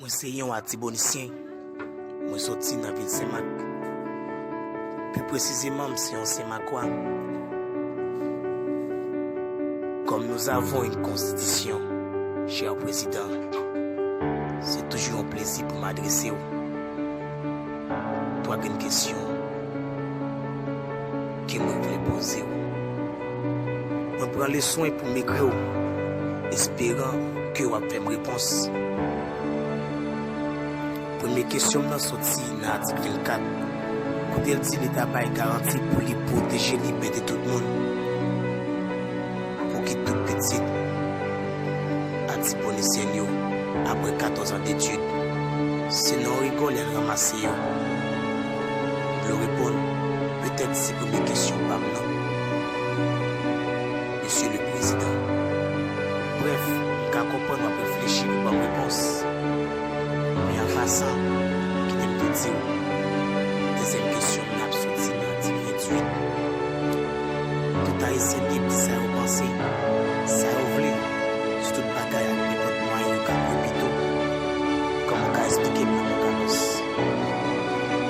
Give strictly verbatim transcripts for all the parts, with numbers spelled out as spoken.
Mwen se yon Atibonisyen. Mwen soti nan vil Senmak. Pi presizeman, m se yon Senmakwa. Comme nous avons une constitution, cher président, c'est toujours un plaisir pour m'adresser. Twa grenn kesyon ke mwen vle poze w. Mwen pran le swen pou m ekri w, esperan ke w ap fè m repons. Premye kesyon m nan soti nan atik vennkat, kote l di Leta bay garanti pou li pwoteje libète tout moun. Pou ki tout pitit Atibonisyen yo, apre katòz an detid, se nan yon rigòl y al ranmase yo? M vle w reponn, petèt se premye kesyon pa m nan, Mesye le Prezidan. Brèf, m ka konprann w ap reflechi pou ban m repons. Men an pasan, kite m te di w, dezyèm kesyon m nan ap soti nan atik venntuit. Tout Ayisyen lib di sa yo panse, sa yo vle, sou tout bagay ak nenpòt mwayen yo ka pran pito. Kòman w ka eksplike m nan Mòn Kalòs?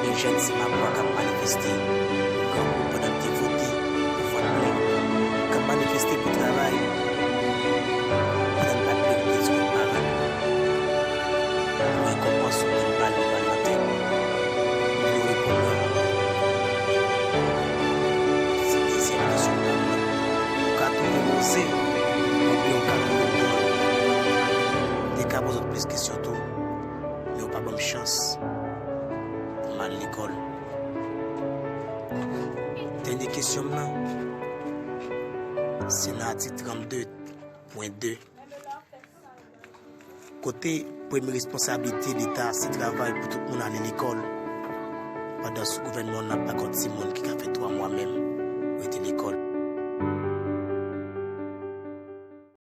Yon jèn Senmakwa k ap manifeste pou grangou pandan l te vote pou vant plen, k ap manifeste pou travay pandan l pa t merite ti kout marenn. Pou rekòpans yon grenn bal li pran nan tèt. Li reponn mwen. Se dezyèm kesyon pa m nan. Ou ka twouve m oze, oubyen ou ka twouve m dwòl. M te ka poze w plis kesyon tou, men ou pa ban m chans pou m al lekòl. Dènye kesyon m nan, se nan atik trannde, pwen de. Kote premye responsablite Leta se travay pou tout moun ale lekòl, pandan sou gouvènman w nan pa gen yon timoun ki ka fè twa mwa menm rete lekòl.